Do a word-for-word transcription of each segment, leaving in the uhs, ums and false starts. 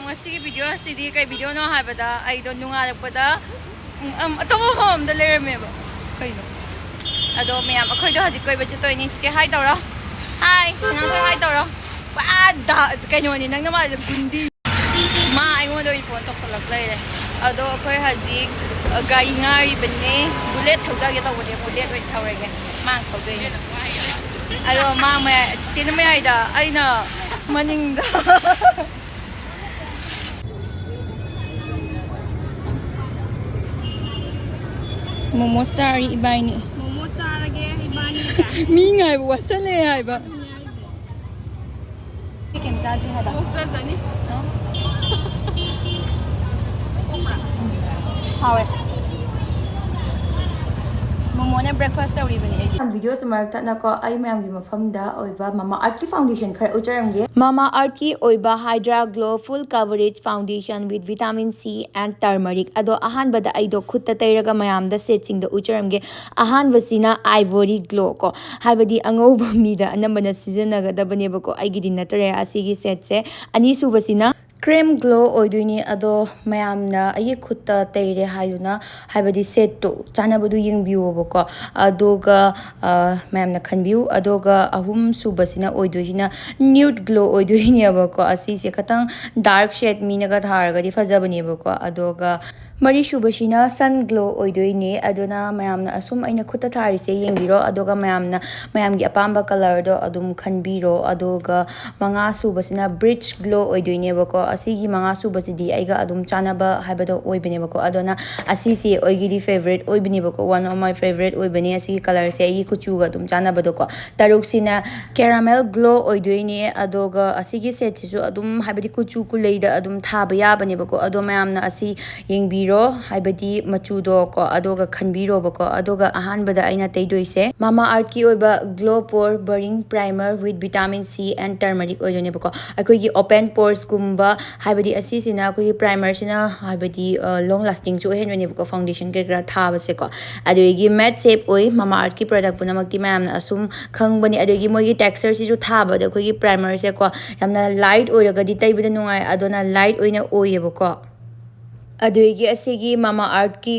ꯉꯁꯤꯒꯤ ꯚꯤꯗꯤꯑꯣ ꯑꯁꯤꯗꯤ ꯀꯩ ꯚꯤꯗꯤꯑꯣꯅꯣ ꯍꯥꯏꯕꯗ, ꯑꯩꯗꯣ ꯅꯣꯡꯉꯥꯜꯂꯛꯄꯗ, ꯎꯝ, ꯎꯝ, ꯑꯇꯣꯞꯄ ꯃꯐꯝ ꯑꯃꯗ ꯂꯩꯔꯝꯃꯦꯕ꯫ ꯀꯩꯅꯣ? ꯑꯗꯣ ꯃꯌꯥꯝ, ꯑꯩꯈꯣꯏꯗꯣ ꯍꯧꯖꯤꯛ ꯀꯣꯏꯕ ꯆꯠꯇꯣꯏꯅꯤ꯫ ꯆꯤꯆꯦ ꯍꯥꯏ ꯇꯧꯔꯣ꯫ ꯍꯥꯏ, ꯁꯅꯥꯊꯣꯏ ꯍꯥꯏ ꯇꯧꯔꯣ꯫ ꯄꯨꯔꯥ ꯗꯥ-, ꯀꯩꯅꯣꯅꯤ, ꯅꯪꯅ ꯃꯥꯁꯦ ꯒꯨꯟꯗꯤ꯫ ꯃꯥ ꯑꯩꯉꯣꯟꯗ ꯑꯣꯏꯅ ꯐꯣꯟ ꯇꯧꯁꯜꯂꯛ ꯂꯩꯔꯦ꯫ ꯑꯗꯣ ꯑꯩꯈꯣꯏ ꯍꯧꯖꯤꯛ, ꯑ, ꯒꯥꯔꯤ ꯉꯥꯏꯔꯤꯕꯅꯦ꯫ ꯕꯨꯂꯦꯠ ꯊꯧꯗꯒꯦ ꯇꯧꯕꯅꯦ, ꯕꯨꯂꯦꯠ ꯑꯣꯏꯅ ꯊꯧꯔꯒꯦ꯫ ꯃꯥ ꯊꯧꯗꯣꯏꯅꯦ꯫ ꯑꯗꯣ ꯃꯥ ꯃꯌꯥꯏ, ꯆꯤꯆꯦꯅ ꯃꯌꯥꯏꯗ, ꯑꯩꯅ ꯃꯅꯤꯡꯗ꯫ ꯃꯣꯃꯣ ꯆꯥꯔꯤ ꯏꯕꯥꯏꯅꯤ꯫ ꯃꯣꯃꯣ ꯆꯥꯔꯒꯦ ꯏꯕꯥꯅꯤ꯫ ꯃꯤ ꯉꯥꯏꯕ ꯋꯥꯁꯜꯂꯦ ꯍꯥꯏꯕ꯫ ꯑꯗꯨꯅꯦ ꯍꯥꯏꯁꯦ꯫ ꯀꯩꯝ ꯆꯥꯗ꯭ꯔꯤ ꯍꯥꯏꯕ꯫ ꯑꯣꯛ ꯆꯥꯖꯅꯤ꯫ ꯍꯥꯎꯋꯦ꯫ ꯃꯣꯃꯣꯅ breakfast ꯇꯧꯔꯤꯕꯅꯦ ꯑꯩꯗꯤ꯫ ꯚꯤꯗꯤꯑꯣꯁꯦ ꯃꯔꯛ ꯊꯠꯅꯀꯣ, ꯑꯩ ꯃꯌꯥꯝꯒꯤ ꯃꯐꯝꯗ ꯑꯣꯏꯕ ꯃꯃꯥ ꯑꯥꯔꯠꯀꯤ foundation ꯈꯔ ꯎꯠꯆꯔꯝꯒꯦ꯫ ꯃꯃꯥ ꯑꯥꯔꯠꯀꯤ ꯑꯣꯏꯕ Hydra Glow Full Coverage Foundation with Vitamin C and Turmeric꯫ ꯑꯗꯣ ꯑꯍꯥꯟꯕꯗ ꯑꯩꯗꯣ ꯈꯨꯠꯇ ꯇꯩꯔꯒ ꯃꯌꯥꯝꯗ ꯁꯦꯠꯁꯤꯡꯗꯣ ꯎꯠꯆꯔꯝꯒꯦ꯫ ꯑꯍꯥꯟꯕꯁꯤꯅ Ivory Glow ꯀꯣ, ꯍꯥꯏꯕꯗꯤ ꯑꯉꯧꯕ ꯃꯤꯗ ꯑꯅꯝꯕꯅ ꯁꯤꯖꯤꯟꯅꯒꯗꯕꯅꯦꯕꯀꯣ, ꯑꯩꯒꯤꯗꯤ ꯅꯠꯇ꯭ꯔꯦ ꯑꯁꯤꯒꯤ ꯁꯦꯠꯁꯦ꯫ ꯑꯅꯤꯁꯨꯕꯁꯤꯅ Creme Glow ꯑꯣꯏꯗꯣꯏꯅꯤ꯫ ꯑꯗꯣ ꯃꯌꯥꯝꯅ ꯑꯩꯒꯤ ꯈꯨꯠꯇ ꯇꯩꯔꯦ ꯍꯥꯏꯗꯨꯅ, ꯍꯥꯏꯕꯗꯤ ꯁꯦꯠꯇꯣ ꯆꯥꯟꯅꯕꯗꯣ ꯌꯦꯡꯕꯤꯌꯣꯕꯀꯣ, ꯑꯗꯨꯒ, ꯑ, ꯃꯌꯥꯝꯅ ꯈꯟꯕꯤꯌꯨ꯫ ꯑꯗꯨꯒ ꯑꯍꯨꯝ ꯁꯨꯕꯁꯤꯅ ꯑꯣꯏꯗꯣꯏꯁꯤꯅ Nude Glow ꯑꯣꯏꯗꯣꯏꯅꯦꯕꯀꯣ꯫ ꯑꯁꯤꯁꯦ ꯈꯇꯪ dark shade ꯃꯤꯅꯒ ꯊꯥꯔꯒꯗꯤ ꯐꯖꯕꯅꯦꯕꯀꯣ꯫ ꯑꯗꯨꯒ ꯃꯔꯤꯁꯨꯕꯁꯤꯅ Sun Glow ꯑꯣꯏꯗꯣꯏꯅꯦ꯫ ꯑꯗꯨꯅ ꯃꯌꯥꯝꯅ ꯑꯁꯨꯝ ꯑꯩꯅ ꯈꯨꯠꯇ ꯊꯥꯔꯤꯁꯦ ꯌꯦꯡꯕꯤꯔꯣ, ꯑꯗꯨꯒ ꯃꯌꯥꯝꯅ ꯃꯌꯥꯝꯒꯤ ꯑꯄꯥꯝꯕ colourꯗꯣ ꯑꯗꯨꯝ ꯈꯟꯕꯤꯔꯣ꯫ ꯑꯗꯨꯒ ꯃꯉꯥ ꯁꯨꯕꯁꯤꯅ Bridge Glow ꯑꯣꯏꯗꯣꯏꯅꯦꯕꯀꯣ꯫ ꯑꯁꯤꯒꯤ ꯃꯉꯥ ꯁꯨꯕꯁꯤꯗꯤ ꯑꯩꯒ ꯑꯗꯨꯝ ꯆꯥꯟꯅꯕ ꯍꯥꯏꯕꯗꯣ ꯑꯣꯏꯕꯅꯦꯕꯀꯣ꯫ ꯑꯗꯨꯅ ꯑꯁꯤꯁꯦ ꯑꯩꯒꯤꯗꯤ favourite ꯑꯣꯏꯕꯅꯦꯕꯀꯣ, one of my favourite ꯑꯣꯏꯕꯅꯦ꯫ ꯑꯁꯤꯒꯤ colourꯁꯦ ꯑꯩꯒꯤ ꯀꯨꯆꯨꯒ ꯑꯗꯨꯝ ꯆꯥꯟꯅꯕꯗꯣꯀꯣ꯫ ꯇꯔꯨꯛꯁꯤꯅ Caramel Glow ꯑꯣꯏꯗꯣꯏꯅꯦ꯫ ꯑꯗꯨꯒ ꯑꯁꯤꯒꯤ ꯁꯦꯠꯁꯤꯁꯨ ꯑꯗꯨꯝ, ꯍꯥꯏꯕꯗꯤ ꯀꯨꯆꯨ ꯀꯨꯂꯩꯗ ꯑꯗꯨꯝ ꯊꯥꯕ ꯌꯥꯕꯅꯦꯕꯀꯣ꯫ ꯑꯗꯣ ꯃꯌꯥꯝꯅ ꯑꯁꯤ ꯌꯦꯡꯕꯤꯔꯣ, ꯍꯥꯏꯕꯗꯤ ꯃꯆꯨꯗꯣ ꯀꯣ, ꯑꯗꯨꯒ ꯈꯟꯕꯤꯔꯣꯕꯀꯣ꯫ ꯑꯗꯨꯒ ꯑꯍꯥꯟꯕꯗ ꯑꯩꯅ ꯇꯩꯗꯣꯏꯁꯦ Mamaearthꯀꯤ ꯑꯣꯏꯕ Glow Pore Burying Primer with Vitamin C and Turmeric ꯑꯣꯏꯗꯣꯏꯅꯦꯕꯀꯣ꯫ ꯑꯩꯈꯣꯏꯒꯤ open poresꯀꯨꯝꯕ ꯍꯥꯏꯕꯗꯤ ꯑꯁꯤꯁꯤꯅ ꯑꯩꯈꯣꯏꯒꯤ ꯄ꯭ꯔꯥꯏꯃꯔꯁꯤꯅ ꯍꯥꯏꯕꯗꯤ ꯂꯣꯡ ꯂꯥꯁꯇꯤꯡꯁꯨ ꯑꯣꯏꯍꯟꯕꯅꯦꯕꯀꯣ, ꯐꯥꯎꯟꯗꯦꯁꯟ ꯀꯔꯤ ꯀꯔꯥ ꯊꯥꯕꯁꯦꯀꯣ꯫ ꯑꯗꯨꯗꯒꯤ ꯃꯦꯠ ꯁꯦꯞ ꯑꯣꯏ, ꯃꯃꯥ ꯑꯥꯔꯠꯀꯤ ꯄ꯭ꯔꯗꯛ ꯄꯨꯝꯅꯃꯛꯇꯤ ꯃꯌꯥꯝꯅ ꯑꯁꯨꯝ ꯈꯪꯕꯅꯤ꯫ ꯑꯗꯨꯗꯒꯤ ꯃꯣꯏꯒꯤ ꯇꯦꯛꯁꯆꯔꯁꯤꯁꯨ ꯊꯥꯕꯗ ꯑꯩꯈꯣꯏꯒꯤ ꯄ꯭ꯔꯥꯏꯃꯔꯁꯦꯀꯣ ꯌꯥꯝꯅ ꯂꯥꯏꯠ ꯑꯣꯏꯔꯒꯗꯤ ꯇꯩꯕꯗ ꯅꯨꯡꯉꯥꯏ, ꯑꯗꯨꯅ ꯂꯥꯏꯠ ꯑꯣꯏꯅ ꯑꯣꯏꯌꯦꯕꯀꯣ꯫ ꯑꯗꯨꯗꯒꯤ ꯑꯁꯤꯒꯤ ꯃꯃꯥ ꯑꯥꯔꯠꯀꯤ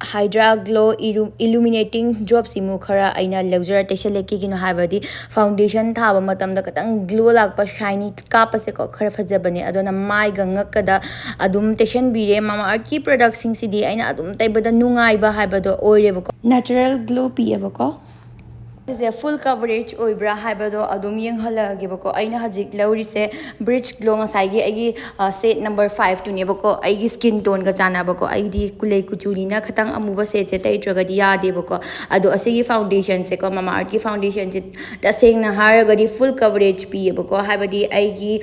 ꯍꯥꯏꯗ꯭ꯔꯥ ꯒ꯭ꯂꯣ ꯏꯂꯨꯃꯤꯅꯦꯇꯤꯡ ꯗ꯭ꯔꯣꯞꯁꯤꯃꯨꯛ ꯈꯔ ꯑꯩꯅ ꯂꯧꯖꯔ ꯇꯩꯁꯜꯂꯦ꯫ ꯀꯩꯒꯤꯅꯣ ꯍꯥꯏꯕꯗꯤ ꯐꯥꯎꯟꯗꯦꯁꯟ ꯊꯥꯕ ꯃꯇꯝꯗ ꯈꯤꯇꯪ ꯒ꯭ꯂꯣ ꯂꯥꯛꯄ, ꯁꯥꯏꯅꯤ ꯀꯥꯞꯄꯁꯦꯀꯣ ꯈꯔ ꯐꯖꯕꯅꯦ꯫ ꯑꯗꯨꯅ ꯃꯥꯏꯒ ꯉꯛꯀꯗ ꯑꯗꯨꯝ ꯇꯩꯁꯟꯕꯤꯔꯦ꯫ ꯃꯃꯥ ꯑꯥꯔꯠꯀꯤ ꯄ꯭ꯔꯗꯛꯁꯤꯡꯁꯤꯗꯤ ꯑꯩꯅ ꯑꯗꯨꯝ ꯇꯩꯕꯗ ꯅꯨꯡꯉꯥꯏꯕ ꯍꯥꯏꯕꯗꯣ ꯑꯣꯏꯔꯦꯕꯀꯣ, ꯅꯦꯆꯔꯦꯜ ꯒ꯭ꯂꯣ ꯄꯤꯌꯦꯕꯀꯣ꯫ ꯁꯤꯁꯦ ꯐꯨꯜ ꯀꯕꯔꯦꯖ ꯑꯣꯏꯕ꯭ꯔꯥ ꯍꯥꯏꯕꯗꯣ ꯑꯗꯨꯝ ꯌꯦꯡꯍꯜꯂꯛꯑꯒꯦꯕꯀꯣ꯫ ꯑꯩꯅ ꯍꯧꯖꯤꯛ ꯂꯧꯔꯤꯁꯦ ꯕ꯭ꯔꯤꯖ ꯒ꯭ꯂꯣ, ꯉꯁꯥꯏꯒꯤ ꯑꯩꯒꯤ ꯁꯦꯠ ꯅꯝꯕꯔ ꯐꯥꯏꯚꯇꯨꯅꯦꯕꯀꯣ꯫ ꯑꯩꯒꯤ ꯁ꯭ꯀꯤꯟ ꯇꯣꯟꯒ ꯆꯥꯟꯅꯕꯀꯣ, ꯑꯩꯗꯤ ꯀꯨꯂꯩ ꯀꯨꯆꯨꯅꯤꯅ ꯈꯤꯇꯪ ꯑꯃꯨꯕ ꯁꯦꯠꯁꯦ ꯇꯩꯗ꯭ꯔꯒꯗꯤ ꯌꯥꯗꯦꯕꯀꯣ꯫ ꯑꯗꯣ ꯑꯁꯤꯒꯤ ꯐꯥꯎꯟꯗꯦꯁꯟꯁꯦꯀꯣ, ꯃꯃꯥ ꯑꯥꯔꯠꯀꯤ ꯐꯥꯎꯟꯗꯦꯁꯟꯁꯦ ꯇꯁꯦꯡꯅ ꯍꯥꯏꯔꯒꯗꯤ ꯐꯨꯜ ꯀꯕꯔꯦꯖ ꯄꯤꯌꯦꯕꯀꯣ꯫ ꯍꯥꯏꯕꯗꯤ ꯑꯩꯒꯤ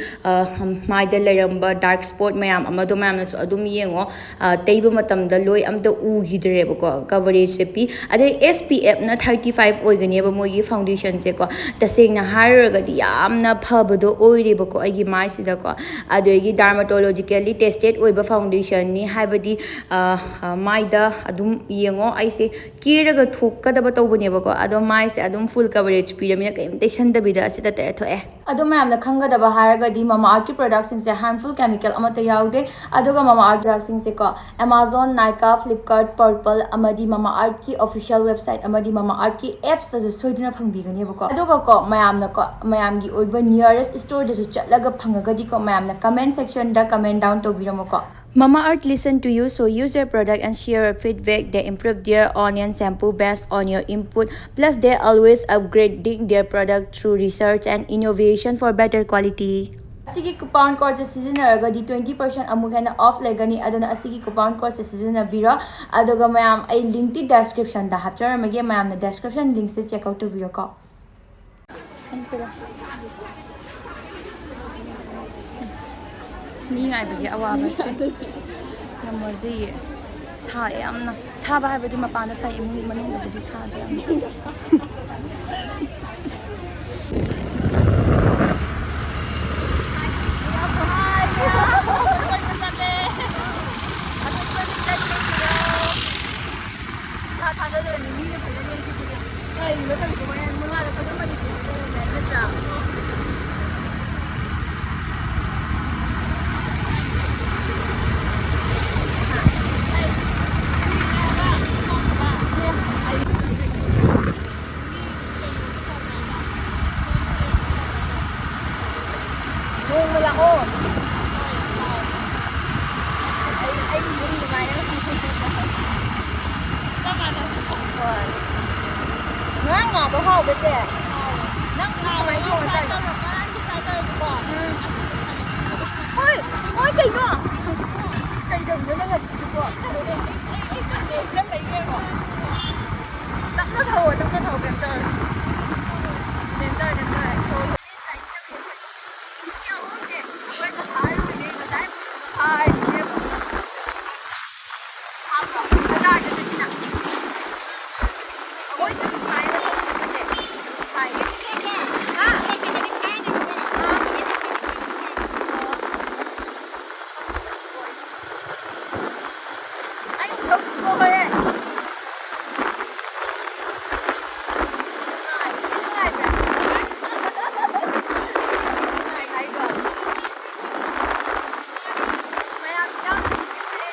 ꯃꯥꯏꯗ ꯂꯩꯔꯝꯕ ꯗꯥꯔꯛ ꯁ꯭ꯄꯣꯠ ꯃꯌꯥꯝ ꯑꯃꯗꯣ ꯃꯌꯥꯝꯅꯁꯨ ꯑꯗꯨꯝ ꯌꯦꯡꯉꯣ, ꯇꯩꯕ ꯃꯇꯝꯗ ꯂꯣꯏ ꯑꯝꯇ ꯎꯈꯤꯗ꯭ꯔꯦꯕꯀꯣ꯫ ꯀꯕꯔꯦꯖꯁꯦ ꯄꯤ꯫ ꯑꯗꯩ ꯑꯦꯁ ꯄꯤ ꯑꯦꯐꯅ ꯊꯥꯔꯇꯤ ꯐꯥꯏꯚ ꯑꯣꯏꯒꯅꯦꯕ ꯃꯣꯏꯒꯤ ꯐꯥꯎꯟꯗꯦꯁꯟꯁꯦꯀꯣ꯫ ꯇꯁꯦꯡꯅ ꯍꯥꯏꯔꯨꯔꯒꯗꯤ ꯌꯥꯝꯅ ꯐꯕꯗꯣ ꯑꯣꯏꯔꯦꯕꯀꯣ ꯑꯩꯒꯤ ꯃꯥꯏꯁꯤꯗꯀꯣ꯫ ꯑꯗꯨꯗꯒꯤ ꯗꯥꯔꯃꯥꯇꯣꯂꯣꯖꯤꯀꯦꯜꯂꯤ ꯇꯦꯁꯇꯦꯠ ꯑꯣꯏꯕ ꯐꯥꯎꯟꯗꯦꯁꯟꯅꯤ, ꯍꯥꯏꯕꯗꯤ ꯃꯥꯏꯗ ꯑꯗꯨꯝ ꯌꯦꯡꯉꯣ꯫ ꯑꯩꯁꯦ ꯀꯦꯔꯒ ꯊꯣꯛꯀꯗꯕ ꯇꯧꯕꯅꯦꯕꯀꯣ, ꯑꯗꯣ ꯃꯥꯏꯁꯦ ꯑꯗꯨꯝ ꯐꯨꯜ ꯀꯕꯔꯦꯖ ꯄꯤꯔꯃꯤꯅ ꯀꯩꯝ ꯇꯩꯁꯟꯗꯕꯤꯗ ꯑꯁꯤꯗ ꯇꯩꯔ ꯊꯣꯛꯑꯦ꯫ ꯑꯗꯣ ꯃꯌꯥꯝꯅ ꯈꯪꯒꯗꯕ ꯍꯥꯏꯔꯒꯗꯤ ꯃꯃꯥ ꯑꯥꯔꯠꯀꯤ ꯄ꯭ꯔꯗꯛꯁꯤꯡꯁꯦ ꯍꯥꯔꯝꯐꯨꯜ ꯀꯦꯃꯤꯀꯦꯜ ꯑꯃꯠꯇ ꯌꯥꯎꯗꯦ꯫ ꯑꯗꯨꯒ ꯃꯃꯥ art ꯄ꯭ꯔꯗꯛꯁꯤꯡꯁꯦꯀꯣ Amazon, Nykaa, Flipkart, purple ꯑꯃꯗꯤ ꯃꯃꯥ ꯑꯥꯔꯠꯀꯤ ꯑꯣꯐꯤꯁꯤꯌꯦꯜ ꯋꯦꯕꯁꯥꯏꯠ ꯑꯃꯗꯤ ꯃꯃꯥ ꯑꯥꯔꯠꯀꯤ ꯑꯦꯞꯁꯇꯁꯨ ꯁꯣꯏꯗꯅ ꯐꯪꯕꯤꯒꯅꯦꯕꯀꯣ꯫ ꯑꯗꯨꯒꯀꯣ ꯃꯌꯥꯝꯅꯀꯣ ꯃꯌꯥꯝꯒꯤ ꯑꯣꯏꯕ ꯅꯤꯌꯔꯦꯁ ꯁ꯭ꯇꯣꯔꯗꯁꯨ ꯆꯠꯂꯒ ꯐꯪꯉꯒꯗꯤꯀꯣ ꯃꯌꯥꯝꯅ ꯀꯃꯦꯟ ꯁꯦꯛꯁꯟꯗ ꯀꯃꯦꯟ down ꯇꯧꯕꯤꯔꯝꯃꯣꯀꯣ꯫ Mama Earth listen to you, so use their product and share your feedback. They improve their onion shampoo based on your input. Plus, they always upgrading their product through research and innovation for better quality. ꯑꯁꯤꯒꯤ ꯀꯨꯄꯥꯟ ꯀꯣꯗꯁꯦ ꯁꯤꯖꯤꯟꯅꯔꯒꯗꯤ twenty percent ꯑꯃꯨꯛ ꯍꯦꯟꯅ of ꯂꯩꯒꯅꯤ꯫ ꯑꯗꯨꯅ ꯑꯁꯤꯒꯤ ꯀꯨꯄꯥꯟ ꯀꯣꯗꯁꯦ ꯁꯤꯖꯤꯟꯅꯕꯤꯔꯣ꯫ ꯑꯗꯨꯒ ꯃꯌꯥꯝ, ꯑꯩ ꯂꯤꯡꯛꯇꯤ ꯗꯦꯁꯀ꯭ꯔꯤꯞꯁꯟꯗ ꯍꯥꯞꯆꯔꯝꯃꯒꯦ, ꯃꯌꯥꯝꯅ ꯗꯦꯁꯀ꯭ꯔꯤꯞꯁꯟ ꯂꯤꯡꯛꯁꯦ ꯆꯦꯛ ꯑꯥꯎꯠ ꯇꯧꯕꯤꯔꯣꯀꯣ꯫ ꯐꯝꯁꯤꯗ꯫ ꯃꯤ ꯉꯥꯏꯕꯒꯤ ꯑꯋꯥꯕꯁꯦ ꯌꯥꯝ ꯋꯥꯖꯩꯌꯦ꯫ ꯁꯥꯏ ꯌꯥꯝꯅ꯫ ꯁꯥꯕ ꯍꯥꯏꯕꯗꯤ ꯃꯄꯥꯟꯗ ꯁꯥꯏ, ꯏꯃꯨꯡ ꯃꯅꯨꯡꯗꯕꯨꯗꯤ ꯁꯥꯗꯦ ꯌꯥꯝꯅ꯫ ꯂꯥꯛꯑꯣ꯫ ꯑꯩ, ꯑꯩꯒꯤ ꯌꯨꯝ ꯑꯗꯨꯃꯥꯏꯅ꯫ ꯍꯣꯏ꯫ ꯉꯔꯥꯡ ꯉꯥꯗꯣ ꯍꯥꯎꯕ, ꯆꯦ? ꯅꯪ ꯀꯃꯥꯏꯅ ꯊꯣꯡꯉ ꯆꯥꯏꯅꯣ? ꯎꯝ꯫ ꯍꯣꯏ, ꯍꯣꯏ, ꯀꯩꯅꯣ? ꯀꯩꯗꯧꯔꯤꯅꯣ ꯅꯪ ꯍꯧꯖꯤꯛꯀꯤꯗꯨꯕꯣ? ꯇꯞꯅ ꯊꯧꯋꯣ, ꯇꯞꯅ ꯊꯧꯋꯣ, ꯀꯩꯝ ꯇꯧꯔꯣꯏ꯫ ꯀꯩꯝ ꯇꯧꯔꯣꯏ, ꯀꯩꯝ ꯇꯧꯔꯣꯏ꯫ ꯁꯣꯔ ꯍꯣꯜꯂꯤ ꯁꯥꯏꯗ ꯇꯧꯋꯦ ꯑꯩꯈꯣꯏ꯫ ꯃꯤ ꯑꯍꯨꯝꯅꯦ꯫ ꯑꯩꯈꯣꯏ ꯉꯁꯥꯏ ꯂꯣꯏꯔꯦ, ꯉꯁꯥꯏ ꯍꯥꯏꯔꯤꯅꯦ꯫ ꯍꯥꯞꯄ꯭ꯔꯣ? ꯕꯖꯥꯔꯗ ꯆꯠꯁꯤꯅ꯫ ꯑꯩꯈꯣꯏ ꯑꯗꯨꯝ ꯁꯨꯃꯥꯏꯅ ꯇꯧꯕꯁꯦ꯫ ꯍꯥꯏ꯫ ꯍꯥ? ꯑꯥ꯫ ꯑꯩ ꯊꯕꯛ ꯇꯣꯛꯑꯦ꯫ ꯅꯨꯡꯉꯥꯏ-, ꯁꯤ ꯅꯨꯡꯉꯥꯏꯕ꯭ꯔꯥ? ꯁꯤ ꯅꯨꯡꯉꯥꯏ ꯍꯥꯏꯗꯣ꯫ ꯃꯌꯥꯝ ꯌꯥꯝ ꯅꯨꯡꯉꯥꯏ꯫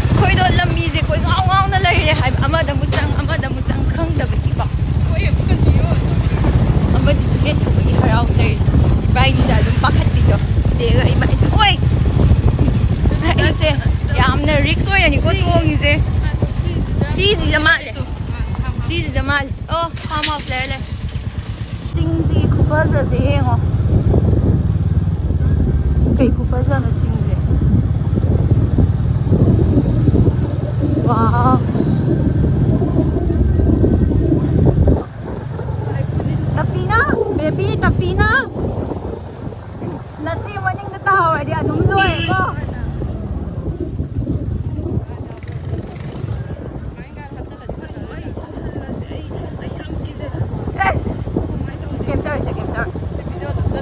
ꯑꯩꯈꯣꯏꯗꯣ ꯂꯝꯕꯤꯁꯦ ꯀꯣꯏꯉꯥꯎ ꯉꯥꯎꯅ ꯂꯩꯔꯦ ꯍꯥꯏꯕ, ꯑꯃꯗ ꯑꯃꯨꯛ ꯆꯪ, ꯑꯃꯗ ꯑꯃꯨꯛ ꯆꯪ ꯈꯪꯗꯕꯒꯤꯀꯣ꯫ ꯑꯃꯗꯤ ꯂꯦꯞꯊꯣꯛꯄꯒꯤ ꯍꯔꯥꯎ ꯂꯩꯔꯦ꯫ ꯏꯕꯥꯏꯅꯤꯗ ꯑꯗꯨꯝ ꯄꯥꯈꯠꯄꯤꯗꯣ꯫ ꯆꯦꯒ ꯏꯕꯥꯏꯅꯤ꯫ ꯑꯣꯏ! ꯑꯩꯁꯦ ꯌꯥꯝꯅ ꯔꯤꯛꯁ ꯑꯣꯏꯅꯅꯤꯀꯣ ꯇꯣꯡꯉꯤꯁꯦ꯫ ꯁꯤꯁꯤꯗ ꯃꯥꯜꯂꯦ꯫ ꯁꯤꯁꯤꯗ ꯃꯥꯜꯂꯦ꯫ ꯑꯣ, ꯐꯥꯔꯝ ꯍꯥꯎꯁ ꯂꯩꯔꯦ, ꯂꯩꯔꯦ꯫ ꯆꯤꯡꯁꯤ ꯈꯨꯐꯖꯁꯦ ꯌꯦꯡꯉꯣ꯫ ꯀꯩ ꯈꯨꯐꯖꯅꯣ ꯆꯤꯡꯁꯦ꯫ ꯋꯥꯎ꯫ ꯇꯞꯄꯤꯅ, ꯕꯦꯕꯤ, ꯇꯞꯄꯤꯅ꯫ ꯅꯆꯦ ꯃꯅꯤꯡꯗ ꯇꯥꯍꯧꯔꯗꯤ ꯑꯗꯨꯝ ꯂꯣꯏꯔꯦꯀꯣ꯫ ꯑꯁ! ꯀꯩꯝ ꯇꯧꯔꯣꯏꯁꯦ, ꯀꯩꯝ ꯇꯧꯔꯣꯏ꯫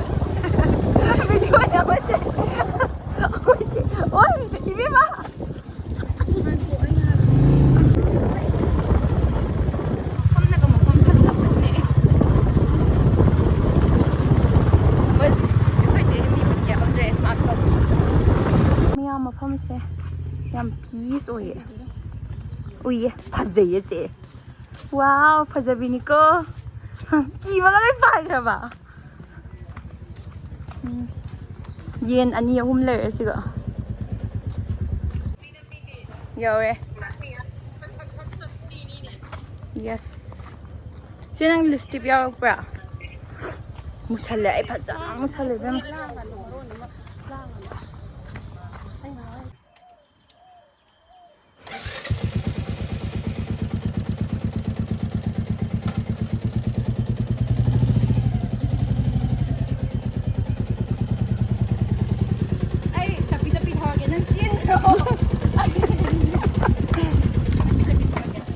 ꯄꯤꯁ ꯑꯣꯏꯌꯦ꯫ ꯎꯏꯌꯦ꯫ ꯐꯖꯩꯌꯦ ꯆꯦ꯫ ꯋꯥꯎ, ꯐꯖꯕꯤꯅꯤꯀꯣ꯫ ꯀꯤꯕꯒ ꯂꯣꯏ ꯄꯥꯏꯈ꯭ꯔꯕ꯫ ꯎꯝ꯫ ꯌꯦꯟ ꯑꯅꯤ ꯑꯍꯨꯝ ꯂꯩꯔꯦ ꯁꯤꯒ꯫ ꯌꯧꯔꯦ꯫ ꯌꯦꯁ꯫ ꯆꯦ, ꯅꯪ ꯂꯤꯞꯁꯇꯤꯛ ꯌꯥꯎꯔꯛꯄ꯭ꯔꯥ? ꯃꯨꯁꯜꯂꯦ, ꯑꯩ ꯐꯖꯅ ꯃꯨꯁꯜꯂꯦ ꯏꯕꯦꯝꯃ꯫ ꯑꯩ ꯇꯞꯄꯤ ꯇꯞꯄꯤ ꯊꯧꯔꯒꯦ, ꯅꯪ ꯆꯦꯟꯈ꯭ꯔꯣ꯫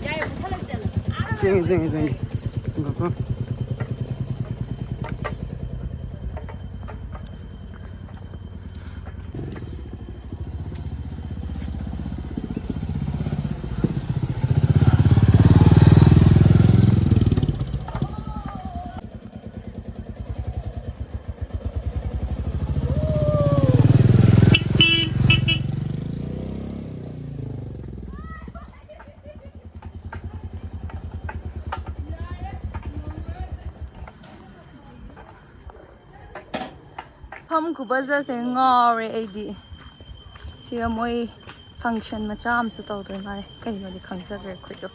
ꯌꯥꯏ, ꯃꯨꯊꯠꯂ ꯆꯦꯜꯂꯣ꯫ ꯆꯦꯟꯒꯦ, ꯆꯦꯟꯒꯦ, ꯆꯦꯟꯒꯦ꯫ ꯉꯥꯏꯈꯣ꯫ ꯐꯝ ꯈꯨꯕꯖꯁꯦ ꯉꯥꯎꯔꯦ ꯑꯩꯗꯤ꯫ ꯁꯤꯒ ꯃꯣꯏ ꯐꯪꯁꯟ ꯃꯆꯥ ꯑꯃꯁꯨ ꯇꯧꯗꯣꯏ ꯃꯥꯜꯂꯦ, ꯀꯩꯅꯣꯗꯤ ꯈꯪꯖꯗ꯭ꯔꯦ ꯑꯩꯈꯣꯏꯗꯣ꯫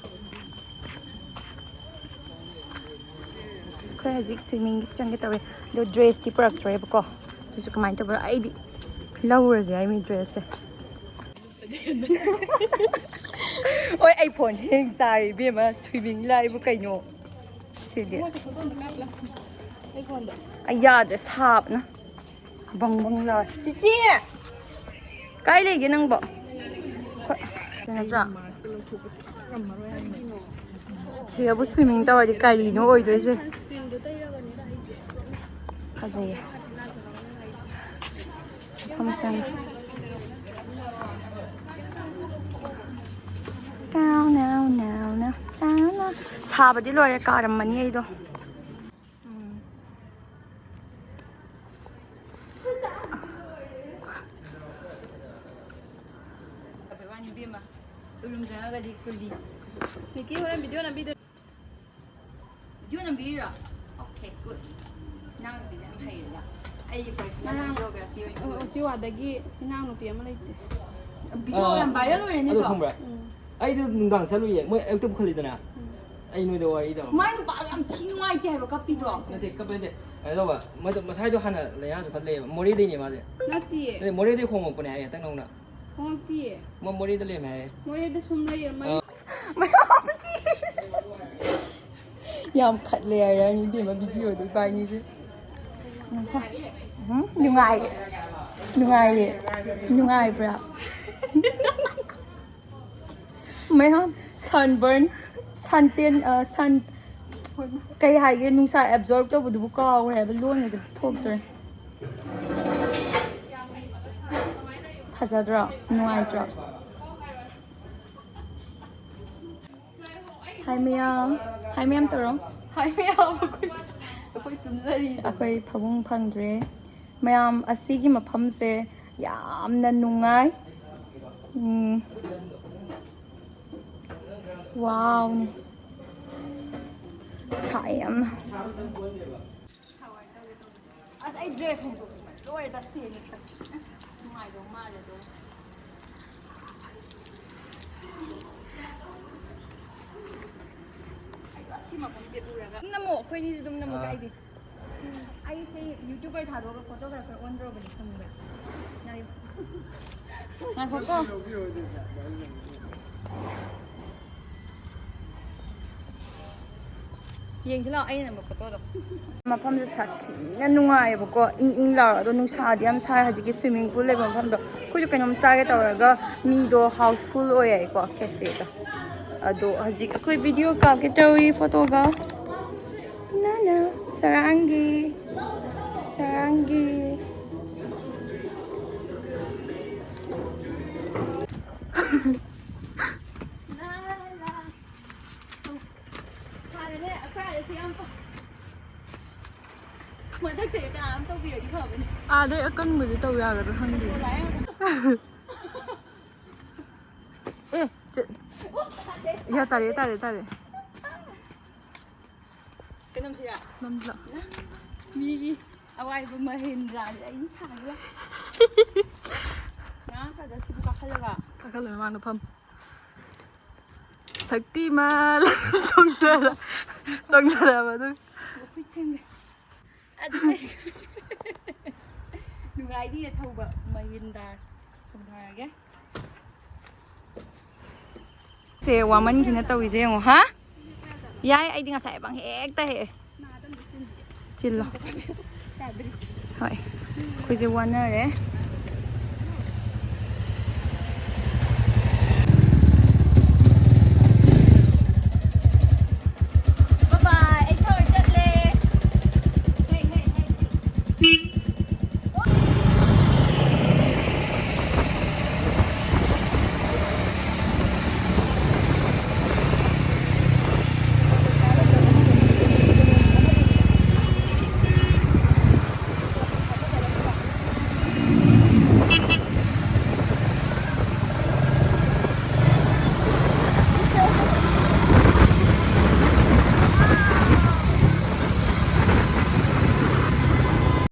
ꯑꯩꯈꯣꯏ ꯍꯧꯖꯤꯛ ꯁ꯭ꯋꯤꯃꯤꯡꯒꯤ ꯆꯪꯒꯦ ꯇꯧꯔꯦ, ꯑꯗꯣ ꯗ꯭ꯔꯦꯁꯇꯤ ꯄꯨꯔꯛꯇ꯭ꯔꯦꯕꯀꯣ, ꯑꯗꯨꯁꯨ ꯀꯃꯥꯏꯅ ꯇꯧꯕꯅꯣ ꯑꯩꯗꯤ ꯂꯧꯔꯁꯦ ꯍꯥꯏꯃꯤ ꯗ꯭ꯔꯦꯁꯁꯦ꯫ ꯍꯣꯏ, ꯑꯩ ꯐꯣꯟ ꯍꯦꯡ ꯆꯥꯔꯦ ꯏꯕꯦꯝꯃ, ꯁ꯭ꯋꯤꯃꯤꯡ ꯂꯥꯏꯕꯨ ꯀꯩꯅꯣ ꯁꯤꯗꯤ꯫ ꯑꯩ ꯌꯥꯗ꯭ꯔꯦ, ꯁꯥꯕꯅ ꯕꯪ ꯕꯪ ꯂꯥꯎꯔꯦ꯫ ꯆꯤꯆꯦ! ꯀꯥꯏ ꯂꯩꯒꯦ ꯅꯪꯕꯣ? ꯈꯣ-, ꯅꯠꯇ꯭ꯔꯣ? ꯁꯤꯗꯕꯨ ꯁ꯭ꯋꯤꯃꯤꯡ ꯇꯧꯔꯗꯤ ꯀꯔꯤꯅꯣ ꯑꯣꯏꯗꯣꯏꯁꯦ? ꯐꯖꯩꯌꯦ꯫ ꯐꯝꯁꯪ꯫ ꯅꯥꯎ, ꯅꯥꯎ, ꯅꯥꯎ, ꯅꯥꯎ, ꯅꯥꯎ, ꯅꯥꯎ꯫ ꯁꯥꯕꯗꯤ ꯂꯣꯏꯔꯦ, ꯀꯥꯔꯝꯃꯅꯤ ꯑꯩꯗꯣ꯫ ꯎꯝ꯫ ꯏꯕꯦꯝꯃ, ꯎꯔꯨꯝ ꯆꯪꯉꯒꯗꯤ ꯀꯨꯂꯤ꯫ ꯅꯤꯀꯤ ꯍꯣꯔꯦꯟ ꯚꯤꯗꯤꯑꯣ ꯅꯝꯕꯤꯗꯣꯏ꯫ ꯚꯤꯗꯤꯑꯣ ꯅꯝꯕꯤꯔꯤꯔꯣ? Okay, good. ꯏꯅꯥꯎꯅꯨꯄꯤꯅ ꯌꯥꯝ ꯍꯩꯔꯦꯗ꯫ ꯑꯩꯒꯤ personal ꯉꯔꯥꯡ videography ꯑꯣꯏꯅ ꯑꯣ, ꯇꯧꯔꯦ꯫ ꯎꯆꯤꯋꯥꯗꯒꯤ ꯏꯅꯥꯎꯅꯨꯄꯤ ꯑꯃ ꯂꯩꯇꯦ꯫ ꯚꯤꯗꯤꯑꯣ ꯑꯥ, ꯌꯥꯝ viral ꯑꯗꯨ ꯑꯣꯏꯔꯦꯅꯦꯀꯣ? ꯈꯪꯕ꯭ꯔꯥ? ꯎꯝ꯫ ꯑꯩꯗꯣ ꯅꯨꯡꯗꯥꯡ ꯆꯠꯂꯨꯏꯌꯦ, ꯃꯣꯏ ꯑꯌꯨꯛꯇ ꯄꯨꯈꯠꯂꯤꯗꯅ꯫ ꯎꯝ꯫ ꯑꯩ ꯅꯣꯏꯗ ꯋꯥꯔꯤ ꯇꯧꯔꯦ꯫ ꯃꯥꯏ ꯅꯨꯄꯥꯗꯣ ꯌꯥꯝ ꯊꯤ ꯅꯨꯡꯉꯥꯏꯇꯦ ꯍꯥꯏꯕ, ꯀꯞꯄꯤꯗꯣ꯫ ꯅꯠꯇꯦ, ꯀꯞꯄ ꯅꯠꯇꯦ꯫ ꯀꯩꯅꯣ ꯇꯧꯕ, ꯃꯣꯏꯗꯣ ꯃꯁꯥꯏꯗꯣ ꯍꯥꯟꯅ ꯂꯥꯏꯅꯥꯗꯣ ꯈꯔ ꯂꯩꯌꯦꯕ, ꯃꯣꯔꯦꯗꯩꯅꯦ ꯃꯥꯁꯦ꯫ ꯅꯠꯇꯤꯌꯦ꯫ ꯅꯠꯇꯦ, ꯃꯣꯔꯦꯗꯩ ꯍꯣꯡꯉꯛꯄꯅꯦ ꯍꯥꯏꯌꯦ ꯍꯟꯇꯛ ꯅꯧꯅ꯫ ꯍꯣꯡꯉꯛꯇꯤꯌꯦ꯫ ꯃꯥ ꯃꯣꯔꯦꯗ ꯂꯩꯔꯝꯃꯦ ꯍꯥꯏꯌꯦ꯫ ꯃꯣꯔꯦꯗ ꯁꯨꯝ ꯂꯩꯔꯝꯃꯦ꯫ ꯑꯥ꯫ ꯃꯌꯥꯝ ꯆꯤ-, ꯌꯥꯝ ꯈꯠꯂꯦ ꯍꯥꯏꯔꯅꯤ ꯏꯕꯦꯝꯃ ꯚꯤꯗꯤꯑꯣꯗ ꯏꯕꯥꯅꯤꯁꯦ꯫ ꯎꯝ, ꯅꯨꯡꯉꯥꯏꯔꯦ꯫ ꯅꯨꯡꯉꯥꯏꯌꯦ꯫ ꯅꯨꯡꯉꯥꯏꯕ꯭ꯔꯥ? ꯃꯌꯥꯝ sunburn, ꯁꯟꯇꯦꯟ, ꯑ, ꯁꯟ, ꯀꯩ ꯍꯥꯏꯒꯦ, ꯅꯨꯡꯁꯥ absorb ꯇꯧꯕꯗꯨꯕꯨ ꯀꯥꯎꯔꯦ ꯍꯥꯏꯕ, ꯂꯣꯟꯒꯁꯦ ꯊꯣꯛꯇ꯭ꯔꯦ꯫ ꯐꯖꯗ꯭ꯔꯣ? ꯅꯨꯡꯉꯥꯏꯇ꯭ꯔꯣ? ꯍꯥꯏ ꯃꯌꯥꯝ, ꯍꯥꯏ ꯃꯌꯥꯝ ꯇꯧꯔꯣ꯫ ꯍꯥꯏ ꯃꯌꯥꯝ, ꯑꯩꯈꯣꯏ, ꯑꯩꯈꯣꯏ ꯇꯨꯝꯖꯔꯤ꯫ ꯑꯩꯈꯣꯏ ꯐꯃꯨꯡ ꯐꯪꯗ꯭ꯔꯦ꯫ ꯃꯌꯥꯝ, ꯑꯁꯤꯒꯤ ꯃꯐꯝꯁꯦ ꯌꯥꯝꯅ ꯅꯨꯡꯉꯥꯏ꯫ ꯎꯝ꯫ ꯋꯥꯎꯅꯦ꯫ ꯁꯥꯏ ꯌꯥꯝꯅ꯫ ꯑꯁ, ꯑꯩ dress ꯍꯣꯡꯗꯣꯛꯅꯤꯡꯕ ꯂꯣꯏꯔꯦ, ꯇꯁꯦꯡꯅ꯫ ꯅꯨꯡꯉꯥꯏꯗꯧ ꯃꯥꯜꯂꯦ ꯑꯗꯣ꯫ ꯑꯩꯗꯣ ꯑꯁꯤ ꯃꯐꯝꯁꯦ ꯎꯔꯒ ꯑꯗꯨꯝ ꯅꯝꯃꯣ, ꯑꯩꯈꯣꯏꯅꯤꯁꯨ ꯑꯗꯨꯝ ꯅꯝꯃꯣ, ꯑꯥ꯫ ꯀꯥꯏꯗꯦ꯫ ꯑꯩꯁꯦ YouTuber ꯊꯥꯗꯣꯛꯑꯒ photographer ꯑꯣꯟꯗ꯭ꯔꯣꯕꯅꯤ, ꯈꯪꯕ꯭ꯔꯥ? ꯉꯥꯏꯌꯨ꯫ ꯉꯥꯏꯈꯣꯀꯣ꯫ ꯌꯦꯡꯁꯤ ꯂꯥꯛꯑꯣ, ꯑꯩꯅ ꯅꯝꯕ photoꯗꯣ꯫ ꯃꯐꯝꯁꯦ ꯁꯥꯊꯤꯅ ꯅꯨꯡꯉꯥꯏꯌꯦꯕꯀꯣ, ꯏꯪ ꯏꯪ ꯂꯥꯎꯔꯒ, ꯑꯗꯣ ꯅꯨꯡꯁꯥꯗꯤ ꯌꯥꯝ ꯁꯥꯏ ꯍꯧꯖꯤꯛꯀꯤ swimming pool ꯂꯩꯕ ꯃꯐꯝꯗꯣ꯫ ꯑꯩꯈꯣꯏꯁꯨ ꯀꯩꯅꯣꯝ ꯆꯥꯒꯦ ꯇꯧꯔꯒ ꯃꯤꯗꯣ houseful ꯑꯣꯏ ꯍꯥꯏꯀꯣ cafeꯗꯣ꯫ ꯑꯗꯣ ꯍꯧꯖꯤꯛ ꯑꯩꯈꯣꯏ video ꯀꯥꯞꯀꯦ ꯇꯧꯔꯤ photoꯒ꯫ ꯅꯥꯅꯥ, ꯁꯔꯥꯡꯒꯤ, ꯁꯔꯥꯡꯒꯤ꯫ ꯍꯥꯟꯅꯅꯦ ꯑꯩꯈꯣꯏ ꯑꯥꯗꯁꯨ ꯌꯥꯝ ꯄ-, ꯃꯊꯛꯇꯒꯤ ꯀꯅꯥꯝ ꯇꯧꯕꯤꯔꯗꯤ ꯐꯕꯅꯦ꯫ ꯑꯥꯗꯩ ꯑꯀꯪꯕꯗꯤ ꯇꯧ ꯌꯥꯒꯗ꯭ꯔꯥ ꯈꯪꯗꯦ꯫ ꯑꯣ, ꯂꯥꯛꯑꯦ꯫ ꯑꯦ, ꯆꯠ-, ꯌꯥ, ꯇꯥꯔꯦ, ꯇꯥꯔꯦ, ꯇꯥꯔꯦ꯫ ꯀꯩꯅꯣꯝꯁꯤꯔ ꯅꯝꯁꯤꯜꯂꯣ꯫ ꯃꯤꯒꯤ ꯑꯋꯥꯏꯕ ꯃꯍꯤꯟꯗ꯭ꯔꯥꯁꯦ ꯑꯩꯅ ꯁꯥꯒꯦ꯫ ꯉꯥ ꯈꯔ ꯁꯤꯕꯨ ꯀꯥꯈꯠꯂꯒ ꯀꯥꯈꯠꯂꯣ, ꯃꯃꯥꯡꯗ ꯐꯝ꯫ ꯁꯛꯇꯤꯃꯥꯟ ꯆꯣꯡꯊꯔ-, ꯆꯣꯡꯊꯔꯕ ꯑꯗꯨ꯫ ꯃꯈꯨꯠ ꯁꯦꯝꯒꯦ꯫ ꯑꯗꯨ ꯅꯨꯡꯉꯥꯏꯅꯤꯌꯦ ꯊꯧꯕ ꯃꯍꯤꯟꯗ꯭ꯔꯥ꯫ ꯆꯣꯡꯊꯔꯒꯦ꯫ ꯁꯦ ꯋꯥꯃꯟꯈꯤꯅ ꯇꯧꯔꯤꯁꯦ ꯌꯦꯡꯉꯣ꯫ ꯍꯥ? ꯌꯥꯏ, ꯑꯩꯗꯤ ꯉꯁꯥꯏ ꯕꯪ ꯍꯦꯛꯇ ꯍꯦꯛꯑꯦ꯫ ꯆꯤꯜꯂꯣ꯫ ꯍꯣꯏ, ꯑꯩꯈꯣꯏꯁꯦ ꯋꯥꯅꯔꯦ꯫